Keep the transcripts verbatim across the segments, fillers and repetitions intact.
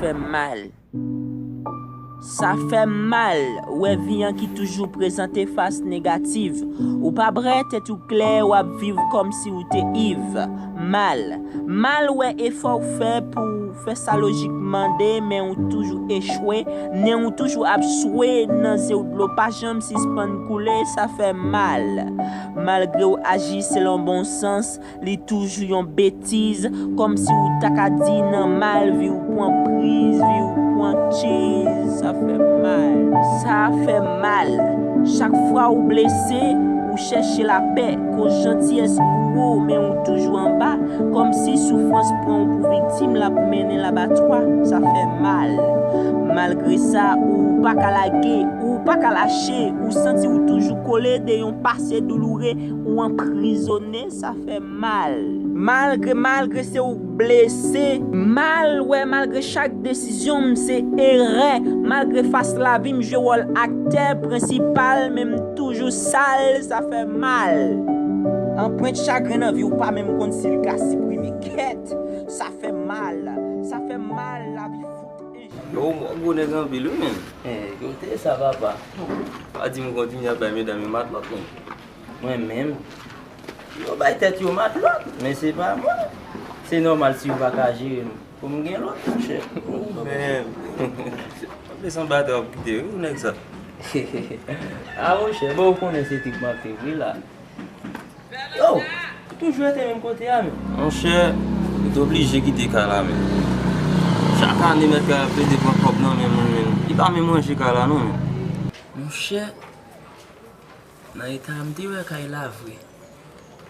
Fè mal. Sa fè mal wè vi an ki toujou prezante fas negatif. Ou pa bwè tèt ou klè, w ap viv kòmsi ou te Iv. Mal. Mal wè efò w fè pou w fè sa lojik mande, men ou toujou echwe, nen ou toujou ap swe, nan zye w dlo pa janm sispann koule, sa fè mal. Malgre w aji selon bon sans, li toujou yon betiz, kòmsi ou ta ka di nan mal vi w pran priz, vi w pran tchiz, sa fè mal. Sa fè mal. Chak fwa ou blese, ou chèche lapè, koz jantiyès pou ou, men ou toujou anba, kòmsi soufrans pran w pou viktim, l ap mennen l abatwa, sa fè mal. Malgre sa, ou pa ka lage, ou pa ka lache, ou santi w toujou kole de yon pase douloure, ou anprizone, sa fè mal. Malgre, malgre se ou k blese, mal wè, malgre chak desizyon m se erè, malgre fas lavi m jwe wòl aktè prensipal, men m toujou sal, sa fè mal. Anprent chagren nan vi w pa menm konn si l ka siprime. Kèt, sa fè mal, sa fè mal, lavi fout enjè. Yo, mwen gwo nèg anpil wi, men. Eh, kote sa, papa? Pa di m kontinye ap bay medam yo matlòt, men. Mwen menm, yo bay tèt yo matlòt, men se pa mwen. Se nòmal si yo pa ka jere m. Pou m gen lòt, monchè. Ou menm. Ap desann batè w ap kite, wi, ou nèg sa. Ah, monchè, bon, ou konnen se trik m ap te vre la. Yo, ou toujou rete menm kote a, men. Monchè, ou te oblije kite kay la, men. Chak ane, mèt kay la plede pran kòb nan men moun, men. Li pa menm ranje kay la, non, men. Monchè, nan eta a m te wè kay la vre.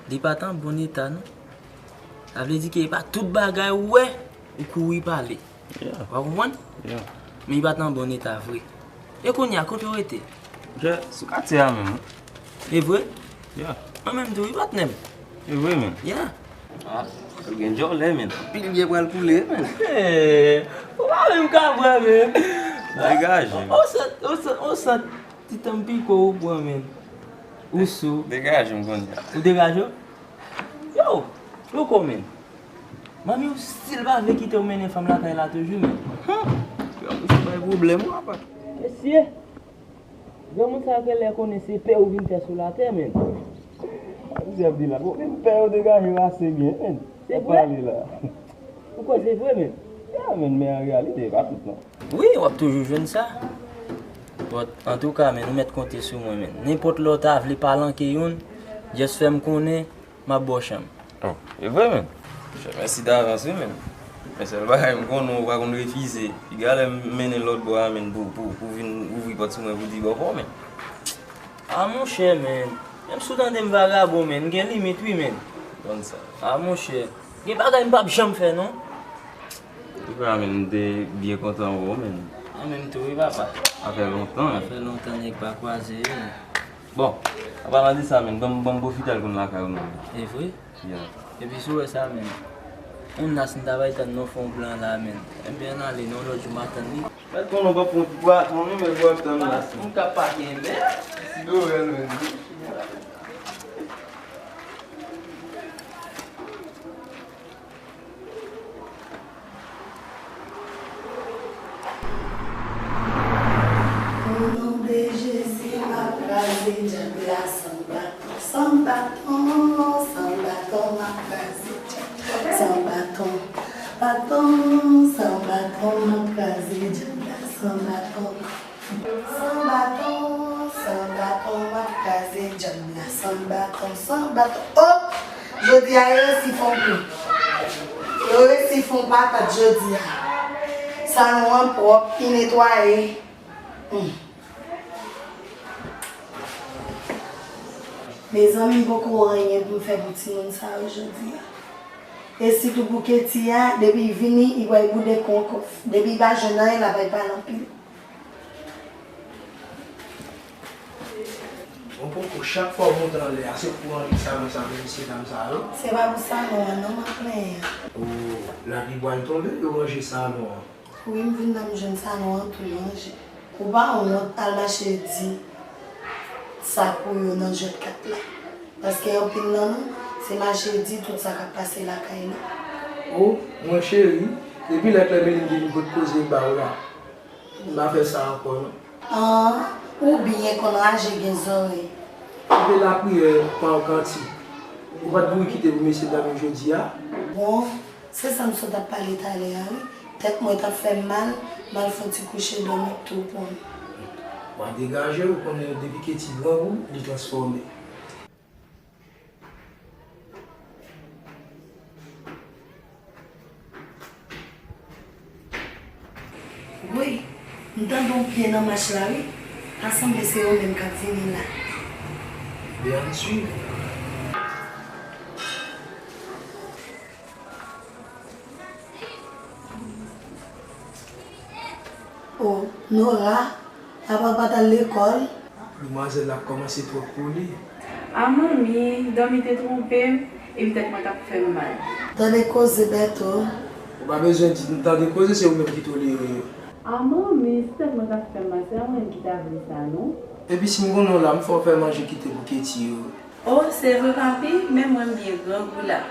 Li pa t an bon eta, non. Sa vle di ke e pa tout bagay ou wè, ou kouri pale. Yeah. W ap konprann? Yeah. Men li pa t an bon eta vre. E kounye a, kote w rete? Je, sou katye a menm, wi. E vre? Yeah. Mwen menm tou, wi, patnè m. E vre, men. Yeah. Ah, ou gen djòlè, men. Pilye pral koule, men. Hey, ou pa menm ka bwè, men. Degaje. On sant, on sant, on sant. Ti tanm piko ou pran, men. Ou sou. Degaje m kounye a. Ou degaje w? Yo, Louko, men. Manmi w still pa vle kite w mennen fanm lakay la toujou, men. Hum! Yo, misye bay pwoblèm, wi, apa. Mesye, granmoun sa yo genlè konnen se pè ou vin fè sou latè, men. Misye ap di la, bon, men pè yo degaje yo ase byen, men. Se vre? Ap pale la. Ou kwè se vre, men? Ya, men, men an reyalite, e pa tout, non. Wi, w ap toujou jwenn sa. But, antouka, men, ou mèt konte sou mwen, men. Nenpòt lè w ta vle palanke youn, just fè m konnen, m ap ba w chanm. Oh, e vre, men? Chè, mèsi davans, wi, men. Men sèl bagay, m konnen w pa konn refize. Piga lè m mennen lòt bò a, men, pou, pou, pou vin ouvri pòt sou mwen, pou di bò pa w, men. Ah, monchè, men. Menm si w tande m vagabon, men, m gen limit, wi, men. Konn sa. Ah, monchè. Gen bagay m p ap janm fè, non. Antouka, men, m te byen kontan wè w, men. Mwen menm tou, wi, papa. Sa fè lontan, wi. Sa fè lontan nèg pa kwaze, wi. Bon, an palan de sa, men, ban m, ban m pwofite al konn lakay ou, non. E vre? Yeah. Epi si w wè sa, men, yon nas m ta bay tann non fè yon plan la, men. Ebyen, ann ale, non, lòt jou m a tann li. Mèt konnen w p ap pran ti bwaton, wi, men w ap tann nas, men. M ka pa gen, men. Si dovèl, men. O non de Jezi, m ap kraze dyab la san baton, san baton, san baton, m ap kraze dyab la san baton, baton, san baton, m ap kraze dyab la san baton. San baton, san baton, m ap kraze dyab la. San baton, san baton. Oh! Jodi a, yo resi fè yon kou. Yo resi fè yon patat jodi a. Salon an pwòp, li netwaye. Hmm. Mezanmi, m poko anyen pou m fè pou timoun sa yo jodi a. E sitou pou Keti a, depi l vini, li pral boude kon kòf. Depi l pa jwenn anyen, l ap al pale anpil. Bon, poko, chak fwa w monte anlè a, se pou w ranje salon sa pou mesye dam sa yo? Se pa pou salon an non m ap plenyen. O, lapli pral tonbe, yo ranje salon an. Wi, m vin la, m jwenn salon an tou ranje. Ou pa wont al mache di sa pou yo nan jwèt kat la? Paske anpil nan nou, se mache di tout sa k ap pase lakay nou. O, mwen cheri, Depi lè Clemeline te vin pot koze ba w la, m pa fè sa ankò non. An, ou byen konn raje gen zòrèy. Koupe lapriyè pa yon kantik. Ou pa t voye kite pou mesye dam yo jodi a? Bon, se sa m sot ap pale talè a wi. Tèt mwen t ap fè m mal, m al fè yon ti kouche dòmi tou pou m. Wa degaje w, ou konnen depi Katie grangou, li transfòme. Woy, m tande yon pye nan mach la wi. Ta sanble se yo menm k ap vini la. Byen swiv. O, Nora, papa w pa t al lekòl? Demwazèl la ap kòmanse twòp pou li. A manmi, dòmi te twonpe m, epi tèt mwen t ap fè m mal. Tande koze Bèto. Ou pa bezwen di m tande koze, se ou menm ki tolere yo. A manmi, si tèt mwen t ap fè m mal, se pa mwen menm ki ta vle sa non. Epi si m konnen w la, m fè w fè manje kite pou Katie yo. O, se vre papi, men mwen m byen grangou la.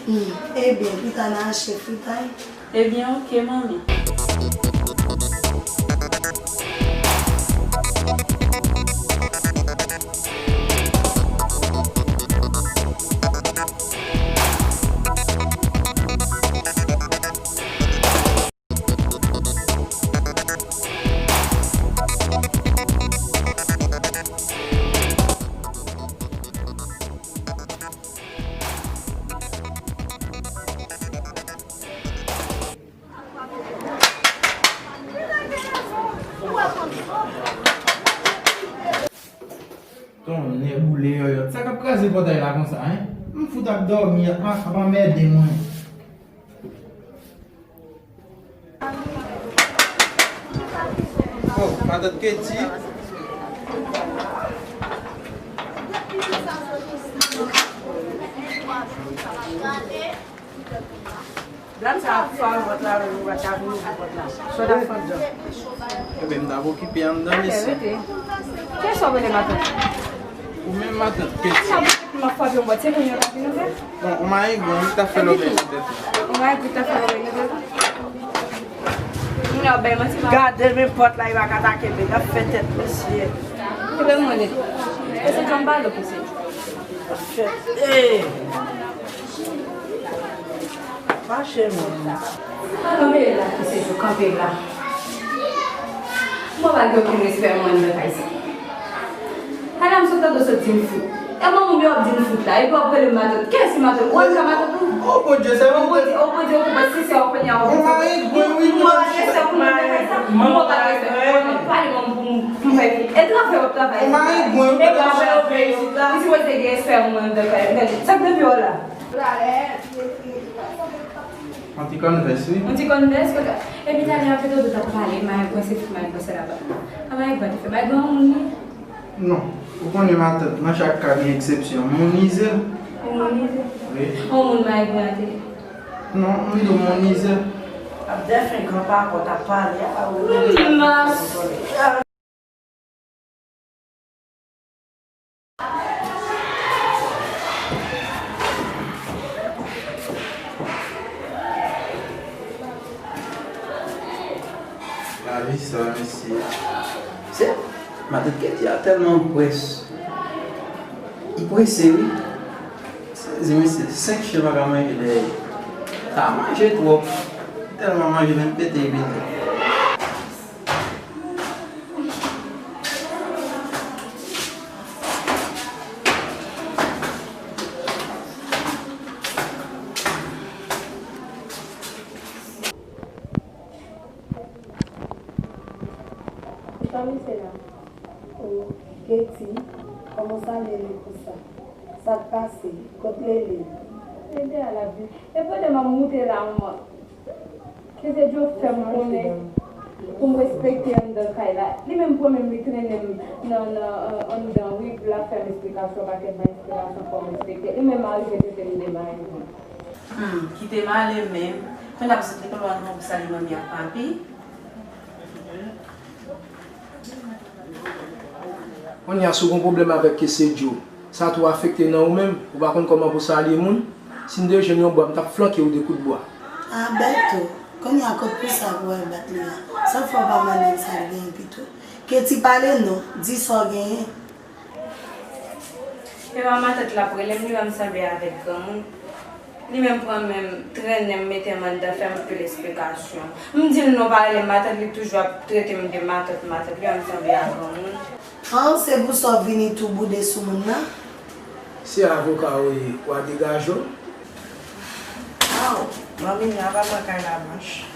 Hmm, ebyen, pita n a achte fritay. Ebyen, oke, manmi. Tonnè boule yòyòt. Sa k ap kraze pòtay la konsa, en? M fout ap dòmi, ap, ap anmède mwen. Oh, matant Katie. Dam sa ap fè vòt la, menm ou pa ta vin ouvri pòt la. Sa w t ap fè anndan? Ebyen, m t ap okipe anndan, mesye. Rete. Kiyès w ap rele matant? Ou menm matant, Katie. Sa pou m ap frape yon bòt, se moun yo k ap vin ouvè? Bon, ou mayi gwen, wi, ta fè lòbèy nan tèt ou. Ou mayi gwen, ta fè lòbèy nan tèt ou. Moun yo ap bay manti, pa. Gade men pòt la, li pa ka ta kenbe, l ap fè tèt mesye. Kenbe mwen nèt. E se John Balo ki se. Fèt. Ey! Fache menm. Kanpe la, ki se jou kanpe la. Mwen pa gen okenn respè mwen nan kay sa. Ala m sot tande w sot di m fout. E manman m yo ap di m fout la, epi w ap rele m matant. Kiyès ki matant? Ou menm ka matant ou? Oh, Bondye, se ou. Oh, Bondye, oh, Bondye, ou konprann si se ou kounye a, ou konprann. Ou mari gwen, wi, mwen pa gen respè pou mwen nan kay sa. Mwen pa gen respè. Mwen pa pale manman pou m, pou m fè fi. E travay w ap travay. Ou mari gwen, wi. E travay w ap fè isit la. Ou sipoze gen respè pou mwen nan kay. Sa k nan pye w la? Yon ti kòn vès, wi. Yon ti kòn vès, kòk. Epi talè a, pito w t ap pale, mayi gwen se fi, mayi gwen se laba. A mayi gwen te fè, mayi gwen yon moun li. Non, ou konnen matant, nan chak ka gen eksepsyon. Moun ize. Yon moun ize? Wi. Yon moun mayi gwen an te ye? Non, m di w moun ize. Ap dèfen granpapa w t ap pale a, ou. Hmm, mas. Lavi sa, mesye. Se, matant Katie a tèlman près. Li prese, wi. Sezi, mesye, senk chen pa ka manje dèyè li. Sa manje twòp. Tèlman manje, menm pete, li pete. Ki fanmi se la? O, Katie, kòman w salye li konsa? Sa k pase? Kot Lele? Lele a l ap vin. E pandan m ap moute la, mwen. Sezi Djo fè m konnen pou m respekte anndan kay la. Li menm pran menm li trennen m nan, nan, an-, anndan, wi, pou l ap fè m esplikasyon, pakèt ban esplikasyon fò m respekte. Li menm arive trete m de mayi gwen. Hmm, kite m ale menm. Kounye a m sot lekòl, m al pou salye manmi ak papi. Kounye a, si w gen pwoblèm avèk Kesedjo, sa tou afekte nan ou menm, ou pa konn kòman pou w salye moun? Si m te jwenn yon bwa, m t ap flanke w de kout bwa. A, Bèto, Kounye a, kot pou sa pou w al bat li a? Sa fè w pa mande l sa l genyen pito? Katie, pale non, di sa w genyen. Epa matant l ap rele m, li wè m sanble avèk granmoun. Li menm pran men m, trennen m, mete m anndan, fè m anpil esplikasyon. M di l non, pa rele m matant, li toujou ap trete m de matant, matant, li wè m sanble a granmoun. An, se pou sa w vini tou boude sou moun nan? Se avoka w ye, w a degaje w? Aw, manmi, a pa pran kay la blanch.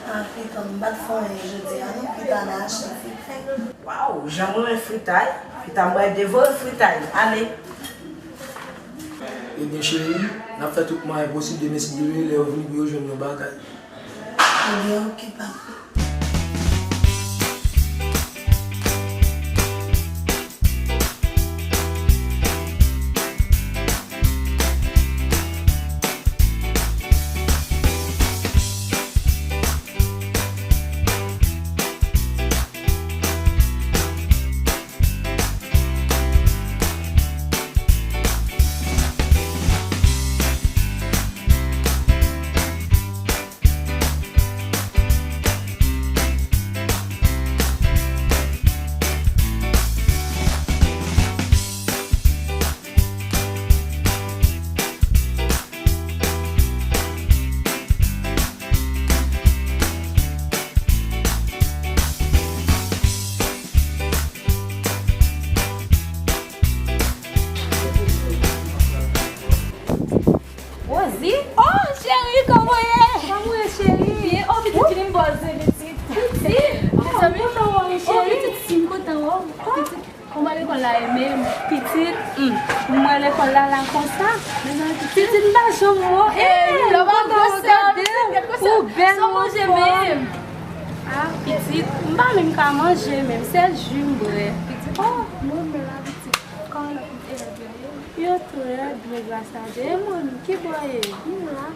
Ah, pito, m pa t fè anyen jodi a non, pita n a achte fritay. Waw, jan m renmen fritay. Pita m pral devore fritay. Ale. Ebyen, cheri, n ap fè tout mwayen posib demen si Dye vle, lè yo vini pou yo jwenn yon bagay. Ebyen, oke, papa. Rosie? Oh, cheri, kòman w ye? Kòman w ye, cheri? Byen. Oh, pitit, vin poze, pitit. Pitit? Mezanmi, m kontan wè w, cheri. Oh, pitit, m kontan wè w. Pitit, kòman lekòl la ye menm? Pitit, hmm, m wè lekòl la la konsa. Mezanmi, pitit, m pa janm wè w. Hey, m kontan wè w, gade w. Ou bèl, ou anfòm. Ah, pitit, m pa menm ka manje menm, sèl ji m bwè. Pitit, oh, mwen menm la, pitit. Kòman lòt elèv yo ye? Yo tou rèd, men gras a Dye. E moun, kibò w ye? M la.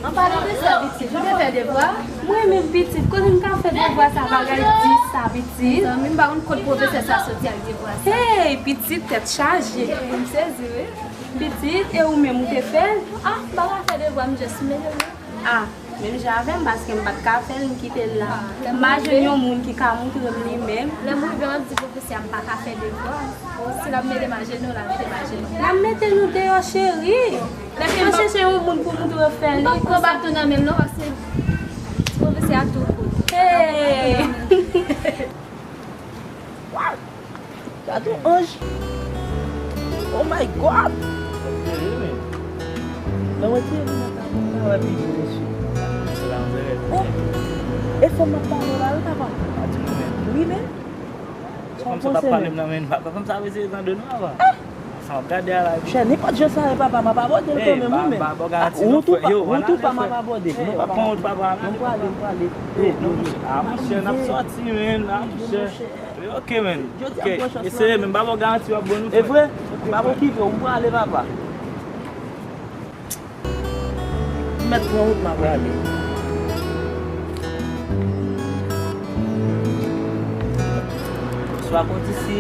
An palan de sa, pitit, ou te fè devwa? Mwen menm, pitit, kote m ka fè devwa sa, bagay di sa, pitit. Zanmi m, pa konn kot pwofesè sa soti ak devwa sa. Hey, pitit, tèt chaje. M sezi, wi. Pitit, e ou menm, ou te fè l? Ah, m pa ka fè devwa, m just mete l. Ah, menm jan avè m, paske m pa t ka fè l, m kite l la. Ah, lè m pa jwenn yon moun ki ka montre m li menm. Lè m rive, m ap di pwofesè a m pa ka fè devwa. Si l ap mete m ajenou, l ap mete m ajenou. L ap mete nou deyò, cheri. Lè m chèche yon moun pou montre w fè li. M p ap pran baton nan men l non, paske ti pwofesè a tou kout. Hey! Waw! Gade yon anj! Oh my God! Nan mwen tire nan ta mwen pa wè pi byen mesye. Oh! E fanm nan pale la wi papa. Wi men. Fanm sa t ap pale m nan men papa. Fanm sa vle se nan de nou papa. Sa w ap gade a la epi. Chè, nenpòt jan sa ye papa, m ap abòde l kanmenm wi men. Ou tou pa, ou tou pa m ap abòde. Non papa. Non prale, m prale. Ah monchè, n ap sòti men, ah monchè. Ok men. Ok. Eseye men, m pa ba w garanti w ap bon non. E vre? M pa okipe w, m prale papa. M mèt pran wout m ap prale. Bonswa kondisi.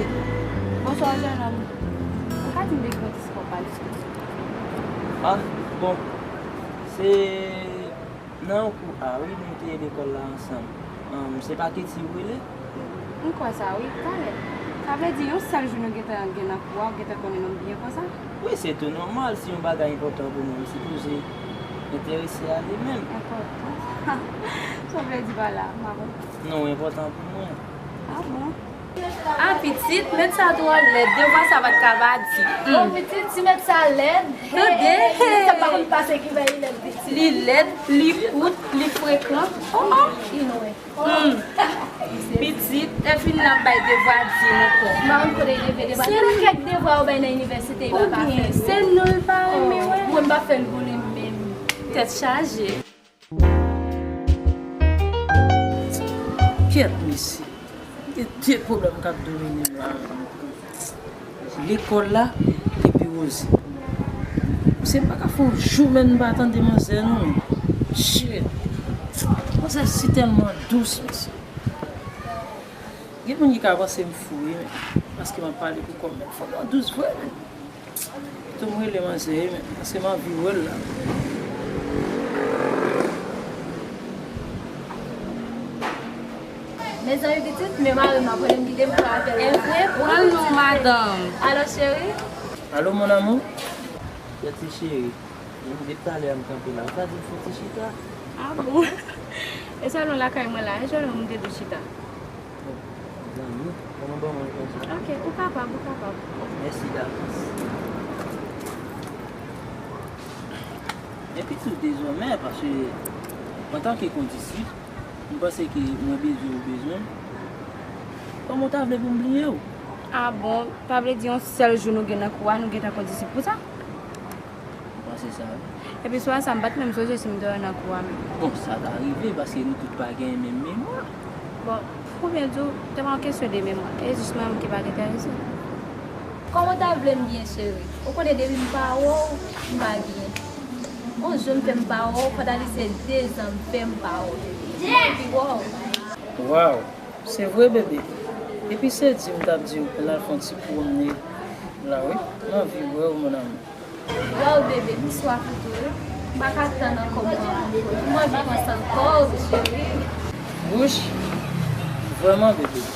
Bonswa jennonm. Ou ka di m de kondisi pa w pale silvouplè? Ah, bon. Se nan yon kou a wi, nou te lekòl la ansanm. Ahn, se pa Katie ou rele? M kwè sa wi, talè. Sa vle di yon sèl jou nou gentan gen nan kou a, ou gentan konnen nou byen konsa? Wi, se tou nòmal, si yon bagay enpòtan pou mwen, m sipoze enterese a li menm. Enpòtan? Sa w vle di pa la, m pa konprann. Non, enpòtan pou mwen. Ah bon? Ah pitit, met sa twò lèd, devwa sa pa t ka pa di. Oh pitit, ti met sa lèd. Tande, hey, sa pa konn pase ki fè li lèd pitit. Li lèd, li kout, li frekan. Oh oh. Anyway. Hmm. Pitit, e fin n ap bay devwa di nou kò. M pa konn kote l leve devwa. Gen kèk devwa yo bay nan inivèsite, yo pa ka fè l. Se nou l pa renmen wè. Mwen m pa fè l pou li menm. Tèt chaje. Kyèt mesye. Gen de pwoblèm k ap domine m la. Lekòl la, epi Rosie. Mesye, m pa ka fè yon jou menm m pa tande manzè non, men. Shit. Manzè si tèlman dous, mesye. Gen moun ki ka panse m fou, wi, men. Paske m ap pale pou kò m, men fanm nan dous vre, men. Pito m rele manzè, wi, men. Paske m anvi wè l la. Mezanmi pitit, men mari m ap rele m kite m pran apèl la. E vre, pran non madanm. Alo, cheri. Alo, mon amour. Kiyès cheri? Depi talè a m kanpe la. Ou pa di m fouti chita? Ah bon? E salon lakay mwen la, e salon m te dwe chita. Bon, zanmi, kòman ban mwen konsa? Ok, ou kapab, ou kapab. Mèsi davans. Epi tou dezòmè, paske antanke kondisip, m panse ke mwen bezwen ou bezwen m. Kòman w ta vle pou m bliye w? Ah bon, sa vle di yon sèl jou nou gen nan kou a, nou gentan kondisip pou sa? M panse sa, wi. Epi swa sa, m pa t menm sonje si m te wè nan kou a menm. Bon, sa ka rive, paske nou tout pa gen menm memwa. Bon, pou byen di w, se pa yon kesyon de memwa. E jis mwen menm ki pa t enterese. Kòman w ta vle m byen, cheri? Ou konnen depi m pa wè w, m pa byen. Yon jou m fè m pa wè w, fò ta di se dezan m fè m pa wè w. M anvi wè w. Waw, se vre, bebe. Epi se di m t ap di w pou n al fè yon ti pwomne la, wi. M anvi wè w, mon amour. Waw, bebe, m swaf ou tou, wi. M pa ka tann ankò pou m wè w. M anvi panse ankò, cheri. Wouch, vrèman, bebe.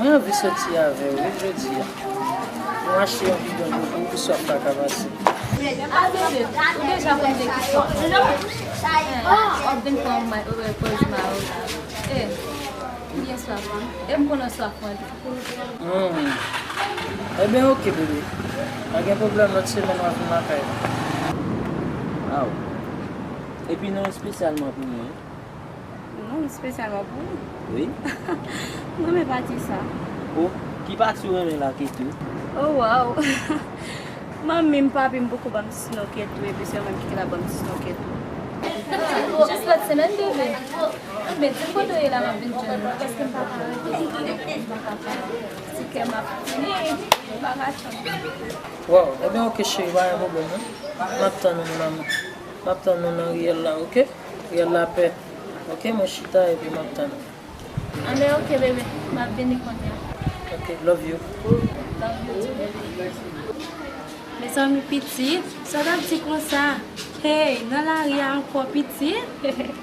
Mwen anvi soti avè w, wi, jodi a. Nou achte yon bidon dlo pou ou, pou swaf la ka pase. A, bebe, ou deja konn de ki swaf. W ap vin pran ma-, pòz mari w la. E, ou byen swaf, wi. E m konnen w swaf anpil. Hmm. Ebyen, oke, bebe. Pa gen pwoblèm, lòt semèn w a vin lakay mwen. Aw. Epi non espesyalman pou mwen. Non espesyalman pou ou? Wi. M renmen pati sa. O, ki pati w renmen la, Ketou? O, waw. Manmi m, papi m poko ban m ti snow Ketou, epi se yo menm ki te ka ban m ti snow Ketou. Jis lòt semèn, bebe. Anben, di m kote w ye la, m ap vin jwenn ou, paske m pa ka rete. M pa ka fè. Ti kè m ap fini, m pa ka tann. Waw, ebyen, oke, cheri, pa gen pwoblèm, non. M ap tann ou, mon amour. M ap tann ou nan riyèl la, oke? Riyèl lapè. Oke, mwen chita epi m ap tann ou. Anben, oke, bebe. M ap vini kounye a. Oke, love you. Love you too, bebe. Mezanmi, pitit, sa w t ap di konsa? Hey, nan lari a ankò, pitit?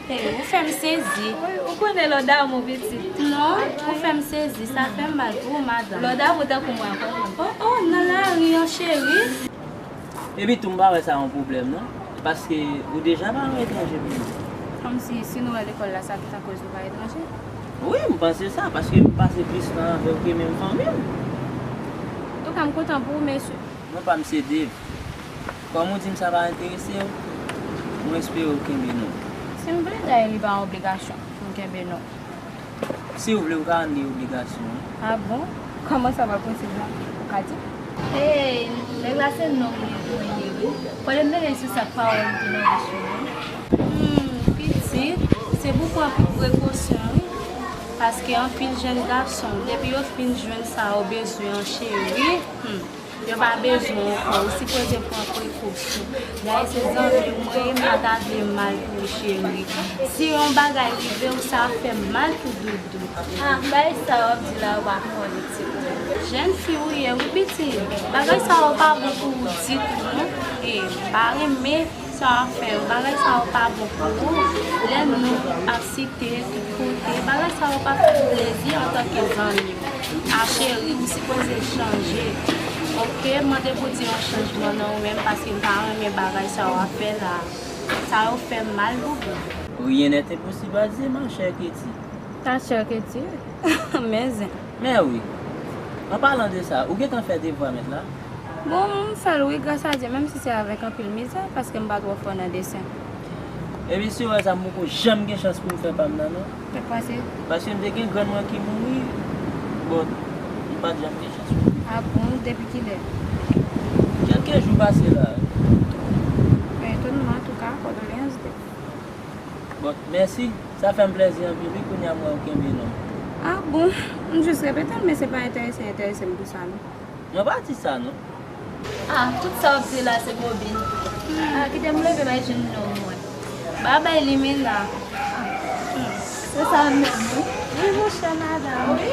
Hey, ou fè m sezi. Wi, ou konnen lè w damou, pitit. Non, ou fè m sezi, sa fè m mal pou ou, madanm. Lè w damou tankou mwen ankò. O, o, nan lari an, cheri. Epi tou, m pa wè sa yon pwoblèm, non. Paske ou deja pa yon etranje pou mwen. Kòmsi, si nou wè lekòl la, sa ki ta koz nou pa etranje? Wi, m panse sa, paske m pase plis tan avè w ke menm fanmi m. Antouka, m kontan pou ou, mesye. Non pa m se Dave. Kòm ou di m sa pa enterese w, mwen espere w kenbe non. Si m vle, dayè li pa yon obligasyon pou m kenbe non. Si w vle, w ka anile obligasyon an. A bon? Kòman sa pral posib la? Ou ka di m? Hey, nèg la se nonm li pou l ye wi. Fòlè m rele sou sa k pawòl li te nan bouch ou wi. Hmm, pitit, se pou pran prekosyon wi. Paske anpil jèn gason, depi yo fin jwenn sa yo bezwen an cheri, hmm, yo pa bezwen ankò, ou sipoze pran prekosyon. Dayè se zanmi w mwen ye, m pa ta vle mal pou ou cheri. Si yon bagay rive w, sa ap fè m mal pou doudou. Ah, bagay sa w ap di la, ou pa konnen ti kou. Jèn fi ou ye wi pitit. Bagay sa yo pa bon pou ou ditou non. E, m pa renmen sa w ap fè yo. Bagay sa yo pa bon pou ou. Lè nou ap site tout kote, bagay sa yo pa fè m plezi antanke zanmi w. A cheri, ou sipoze chanje. Oke, m mande Bondye yon chanjman nan ou menm paske m pa renmen bagay sa w ap fè la. Sa yo fè m mal boubou. Rien n'est impossible à Dieu, ma chère Katie. Ta chère Katie? Men zen. Men wi. An palan de sa, ou gentan fè devwa mèt la? Bon, m fè l wi, gras a Dye, menm si se avèk anpil mizè, paske m pa twò fò nan desen. Ebyen, si w wè sa, m poko janm gen chans pou m fè pa m nan, non. Sa k pase? Paske m te gen grann mwen ki mouri, bon, m pa t janm gen chans pou m. A bon, depi kilè? Kèlke jou pase la. Mwen etone m, antouka, kondoleyans de. Bon, mèsi. Sa fè m plèzi anpil, wi, kounye a m wè w kenbe non. A bon? M jis repete l, men se pa enterese, enterese m pou sa, non. Mwen pa di sa non. Ah, tout sa w ap di la se bobin. Ah, kite m leve bay jèn nonm mwen. Babay limena. Ah, hmm. Se sa menm, wi. Wi, monchè, madanm. Wi.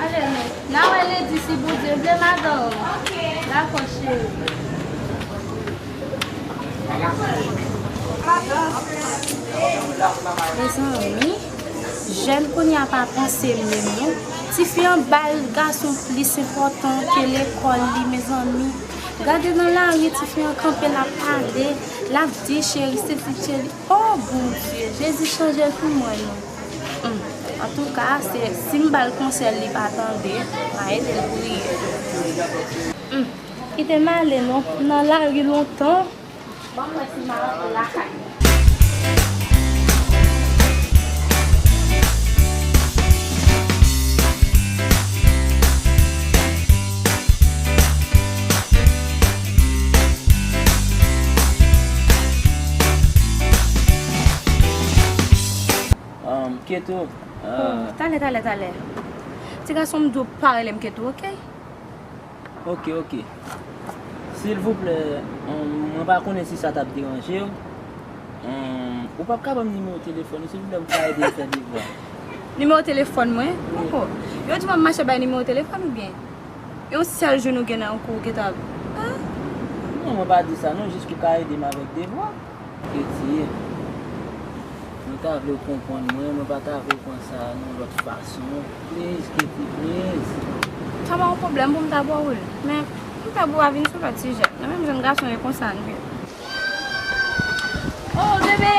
Ale, nou. N a wè lendi si Bondye vle, madanm. Dakò, cheri. Mezanmi, jèn kounye a pa panse menm non. Tifi an bay gason plis enpòtan ke lekòl li, mezanmi. Gade nan lari, tifi an kanpe, l ap pale, l ap di cheri sesi, cheri. Oh, Bondye, Jezi chanje l pou mwen non. Hmm. Antouka, se, si m ba l konsèy, li pa tande, m a ede l priye. Hmm. Kite m ale non, m nan lari lontan. Ban m wè si m a rantre lakay mwen. Um, Keto, uh, oh, talè, talè, talè. Ti gason m di w pa rele m Keto, oke? Ok, ok. Silvouplè, um, mwen pa konnen si sa t ap deranje w. Um, ou p ap ka ban m nimewo telefòn ou, silvouplè, pou m ka ede m fè devwa? Nimewo telefòn mwen? Wi. Oh, yo di w ap mache bay nimewo telefòn oubyen? Yon sèl jou nou gen nan yon kou ou gentan ap, ah? Non, mwen pa di sa non, jis pou w ka ede m avèk devwa. Ketty, mwen ta vle w konprann mwen, mwen pa ta vle w pran sa nan yon lòt fason. Please, Ketty, please. Sa pa yon pwoblèm pou m ta ba w li, men m pè pou w pa vin sou lòt sijè. Nan menm jan gason yo konsa nou ye. Oh, bebe!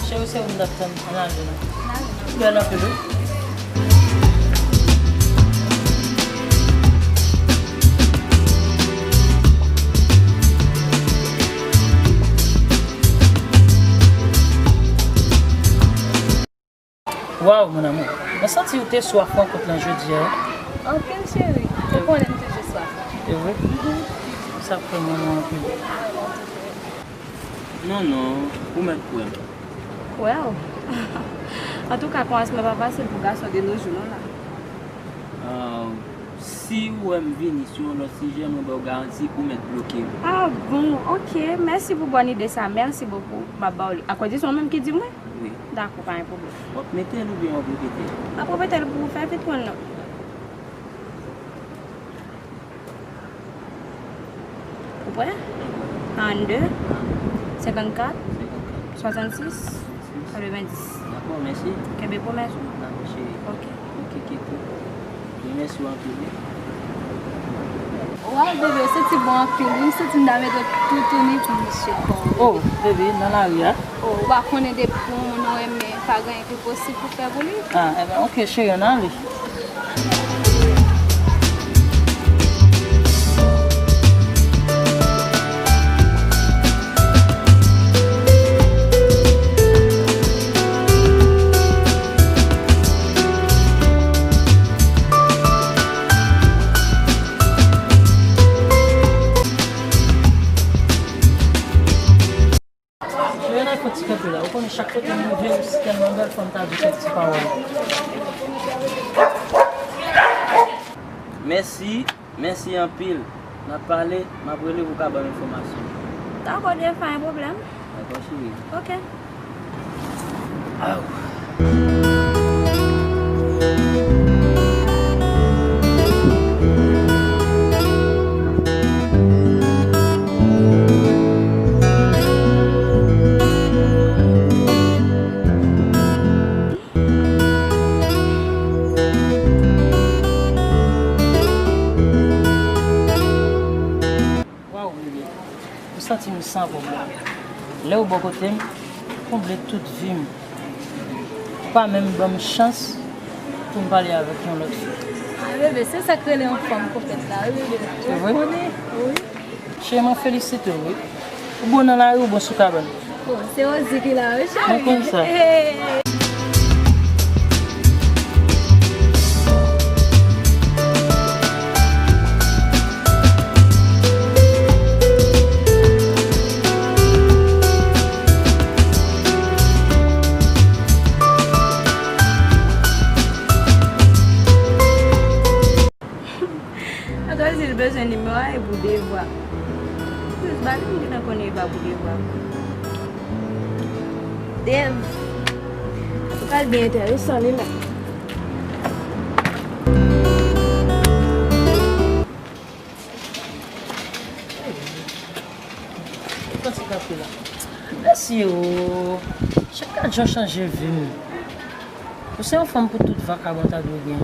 Cheri, se ou m t ap tann. Ann ale non. Bèl anpil wi. Waw, mon amour. Mwen santi ou te swaf rankont lan jodi a. Anpil, cheri. Ou konnen m toujou swaf. Se vre? Mhm. Sa fè m renmen w anpil. Non, non, ou mèt kwè m. Kwè w? Antouka, kòmansman pa fasil pou gason de nos jours, non, la. Ah, si ou wè m vini sou yon lòt sijè, mwen ba w garanti ou mèt bloke m. Ah bon, ok. Mèsi pou bòn ide sa. Mèsi bokou. M ap ba w li. Akoz se ou menm ki di mwen? Wi. Dakò, pa gen pwoblèm. W ap mete l oubyen w ap repete l? M ap repete l pou ou fè vit konn non. Ou prè? Trannde, senkannkat, swasannsis, katrevendis. Dakò, mèsi. Kenbe pwomès ou. Dakò, cheri. Ok. Ok, Keto. Mèsi w anpil wi. Waw, bebe, ou santi bon anpil wi. M santi m ta mete w toutouni pou misye kò w. Oh, bebe, nan lari a? Oh, ou pa konnen depi pou yon moun ou renmen, pa gen anyen ki posib pou fè pou li. Ah, enben, ok, cheri, ann ale. Joanna, fè ti kanpe la. Ou konnen chak kote m rive, ou si tèlman bèl, fò m ta di kèk ti pawòl. Mèsi, mèsi anpil. N ap pale, m ap rele pou w ka ban m enfòmasyon. Dakò, Dye, pa gen pwoblèm. Dakò, cheri. Ok. Aw. Waw, bebe. M santi m san pwoblèm. Lè w bò kote m, konble tout vi m. Ou pa menm ban m chans pou m pale avèk yon lòt fi. Ah, bebe, se sa k rele yon fanm konplèt la, wi, bebe. Se vre? Ou konnen, wi. Cheri, mwen felisite w, wi. Ou bon nan lari, ou bon sou kabann. Bon, se Rosie ki la, wi, cheri. Mwen konn sa. Hey. Ki nan konnen li pa pou li pa. Damn. Sa pral byen enteresan li la. Sa se k ap fè la? Mesye o, chak gad jan chanje vi m. Ou se yon fanm pou tout vakabon ta dwe gen.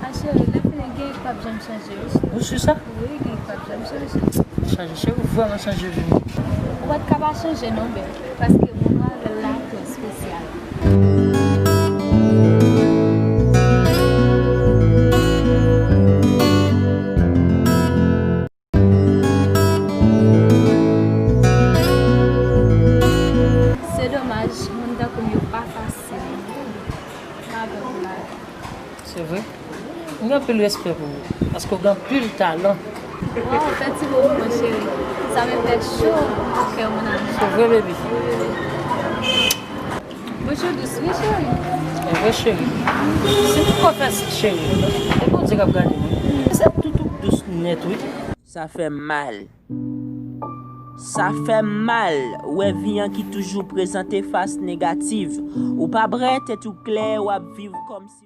A cheri, lè fini gen k p ap janm chanje wi cheri. Ou si sa? Wi, gen k p ap janm chanje. Chanje cheri, ou vrèman chanje vi m. Ou pa t ka pa chanje non bèl, paske moun ou avè l la twò espesyal. Se domaj, moun tankou m yo pa fasil. M avè w la. Se vre? M gen anpil respè pou ou, paske w gen anpil talan. Waw, fè ti mo pou mwen, cheri. Sa fè cho nan kè, mon amour. Se vre, baby. Bouch ou dous, wi, cheri. E vre, cheri. Si m poko fè s-, cheri, e Bondye k ap gade mwen. Se tout ou k dous nèt, wi. Sa fè m mal. Sa fè m mal wè vi an ki toujou prezante fas negatif. Ou pa brè tèt ou klè, w ap viv kòmsi